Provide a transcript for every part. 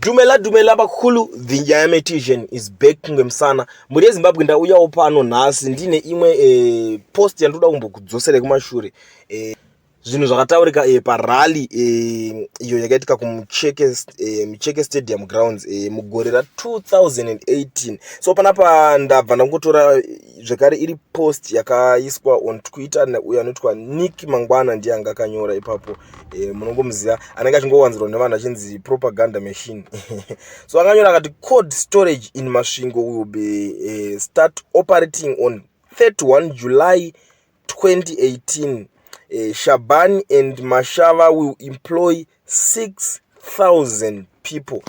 Dumela dumela bakhulu, the Nyayametician is back ngemusana. Mhuri yeZimbabwe, ndauyawo pano nhasi ndine imwe post yandoda kumbokudzosera kumashure. Zvinhu zvakataurika parally iyo yakaitika kumucheke Mucheke Stadium grounds mugore ra2018. So panapa ndabva ndangotora zvekare iri post yakaiswa on Twitter neuyo anoitwa Nick Mangwana, ndiye anga akanyora ipapo. Munongomuziva, anenge achingowanzirwa nevanhu achinzi propaganda machine. So akanyora akati, "Cold storage in Masvingo will be start operating on 31 July 2018. Shabani and Mashava will employ 6000 people."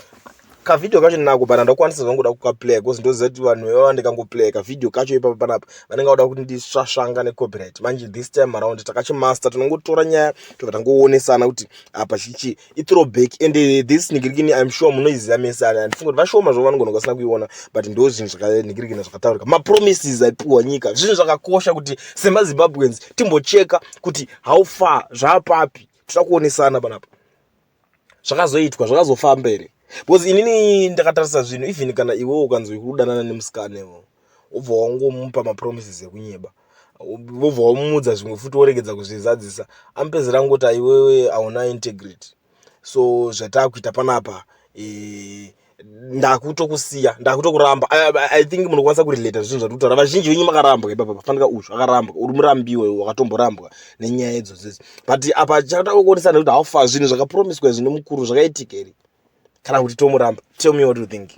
Kavhidhiyo kacho ndinako, but handakwanisa zvangu kukaplaya because ndoziva kuti vanhu veva ndikangoplaya kavhidhiyo kacho ipapo panapa vanenge vada kuti ndisvasvanga necopyright. Manje this time around takachimaster, tinongotora nyaya tobva tangoonesana kuti apa chichi ithrowback. And this nigirikini, I'm sure munoiziva mese. Handifungi kuti vashoma zvavo vanogona kusina kuiona, but ndo zvinhu zvakanigirikina zvakataurika, mapromises aipiwa nyika, zvinhu zvakakosha kuti semaZimbabweans timbocheka kuti how far zvaapapi. Toda kuonesana panapa zvakazoitwa, zvakazofamba here, because inini ndakatarisa zvinhu, even kana iwewo ukanzi kudanana nemusikana iwo, wobva wangomupa mapromises ekunyeba, wobva wamuudza zvimwe futi, woregedza kuzvizadzisa, amupedzera ngoti aiwewe hauna integrity. So zvataakuita panapa, ndakutokusiya, ndakutokuramba. I think munokwanisa kurelata zvinhu zvati kutaura. Vazhinji venyu makarambwa ipapa, pafanika uzvo akarambwa, uri murambiwe, wakatomborambwa nenyaya idzodzidzi. But apa chakada kuonesana kuti how far zvinhu zvakapromiswa zvine mukuru zvakaitika here, kana kuti tomuramba. Tell me what you think.